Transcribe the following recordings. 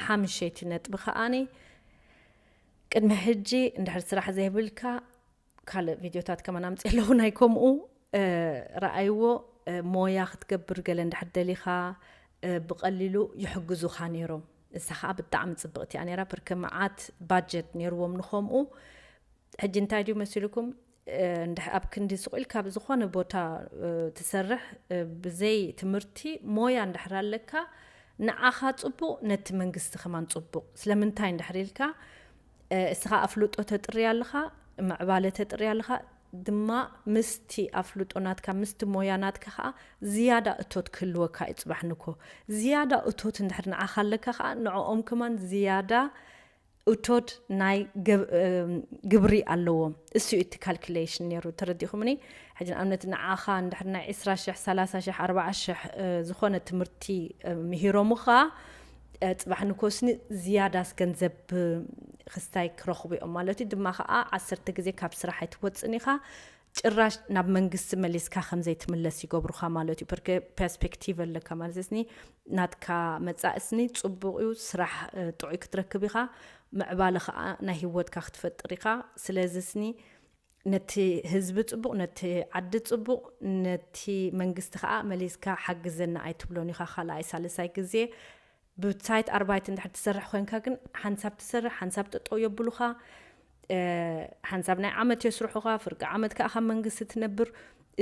ሓምሸይቲ ነጥቢ ከዓኒ ቅድሚ ሕጂ እንድሕር ስራሕ ዘይብልካ ካልእ ቪድዮታት ከማን ኣምፅእ ኣለኹ ናይ ከምኡ ረኣይዎ ሞያ ክትገብር ገለ እንድሕር ደሊኻ ብቐሊሉ ይሕግዙኻ ነይሮም። እሳ ከዓ ብጣዕሚ ፅብቕቲ እያ ነይራ። ብርክ መዓት ባጀት ነይርዎም ንኸምኡ። ሕጂ እንታይ ድዩ መሲልኩም? ኣብ ክንዲ ስቑኢልካ ብዝኾነ ቦታ ትሰርሕ ብዘይ ትምህርቲ ሞያ እንድሕር ኣለካ ንዓኻ ፅቡቕ፣ ነቲ መንግስቲ ከማን ፅቡቕ። ስለምንታይ እንድሕር ኢልካ እስኻ ኣፍልጦ ተጥሪ ኣለኻ፣ ምዕባለ ተጥሪ ኣለኻ፣ ድማ ምስቲ ኣፍልጦ ናትካ ምስቲ ሞያ ናትካ ከዓ ዝያዳ እቶት ክህልወካ እዩ። ፅባሕ ንኮ ዝያዳ እቶት እንድሕር ንዓኻ ኣለካ ከዓ ንዕኦም ከማን ዝያዳ እቶት ናይ ግብሪ ኣለዎም። እሱ እቲ ካልኩሌሽን ነይሩ። ተረዲኹምኒ? ሕጂ ንኣብነት ንዓኻ እንድሕር ናይ ዕስራ ሽሕ፣ ሰላሳ ሽሕ፣ ኣርባዓ ሽሕ ዝኾነ ትምህርቲ ምሂሮምኻ ፅባሕ ንኮስኒ ዝያዳስ ገንዘብ ክስታይ ክረኽቡ እዮም ማለት እዩ። ድማ ከዓ ዓሰርተ ግዜ ካብ ስራሕ ኣይትወፅን ኢኻ። ጭራሽ ናብ መንግስቲ መሊስካ ከም ዘይትምለስ ይገብሩኻ ማለት እዩ። ፐርስፔክቲቭ ኣለካ ማለት ስኒ ናትካ መፃእስኒ ፅቡቕ እዩ። ስራሕ ጥዑይ ክትረክብ ኢኻ። ምዕባለ ከዓ ናይ ህይወትካ ክትፈጥር ኢኻ። ስለዚ ስኒ ነቲ ህዝቢ ፅቡቕ፣ ነቲ ዓዲ ፅቡቕ፣ ነቲ መንግስቲ ከዓ መሊስካ ሓግዘና ኣይትብሎን ኢኻ። ካልኣይ ሳልሳይ ግዜ ብሳይት ኣርባይት እንድሕር ትሰርሕ ኮይንካ ግን ሓንሳብ ትሰርሕ ሓንሳብ ጠጠው የብሉኻ። ሓንሳብ ናይ ዓመት የስርሑኻ፣ ፍርቂ ዓመት ከዓ ካብ መንግስቲ ትነብር።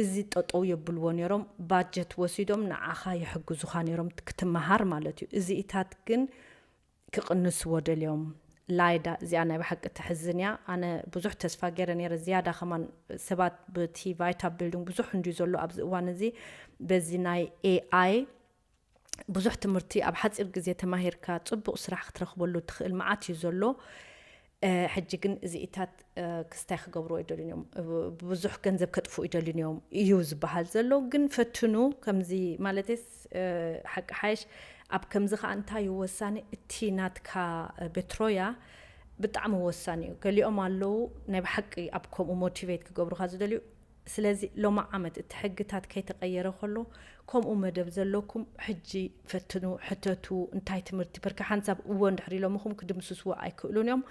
እዚ ጠጠው የብልዎ ነይሮም። ባጀት ወሲዶም ንዓኻ ይሕግዙኻ ነይሮም ክትመሃር ማለት እዩ። እዚኢታት ግን ክቕንስዎ ደልዮም። ላይዳ እዚኣ ናይ ብሓቂ ተሕዝን እያ። ኣነ ብዙሕ ተስፋ ገይረ ነይረ ዝያዳ ከማን ሰባት ብቲ ቫይታ ቢልዲንግ ብዙሕ እንድዩ ዘሎ ኣብዚ እዋን እዚ በዚ ናይ ኤኣይ ብዙሕ ትምህርቲ ኣብ ሓፂር ግዜ ተማሂርካ ፅቡቕ ስራሕ ክትረኽበሉ ትኽእል መዓት እዩ ዘሎ። ሕጂ ግን እዚኢታት ክስታይ ክገብርዎ ይደልዩን እዮም። ብዙሕ ገንዘብ ከጥፍኡ ይደልዩን እዮም እዩ ዝበሃል ዘሎ። ግን ፈትኑ ከምዚ ማለትስ ሓቂ ሓይሽ ኣብ ከምዚ ከዓ እንታይ እዩ ወሳኒ እቲ ናትካ ቤትሮያ ብጣዕሚ ወሳኒ እዩ። ገሊኦም ኣለዉ ናይ ብሓቂ ኣብ ከምኡ ሞቲቬት ክገብሩካ ዝደልዩ። ስለዚ ሎማ ዓመት እቲ ሕግታት ከይተቐየረ ከሎ ከምኡ መደብ ዘለኩም ሕጂ ፈትኑ፣ ሕተቱ። እንታይ ትምህርቲ በርካ ሓንሳብ እዎ እንድሕር ኢሎምኹም ክድምስስዎ ኣይክእሉን እዮም።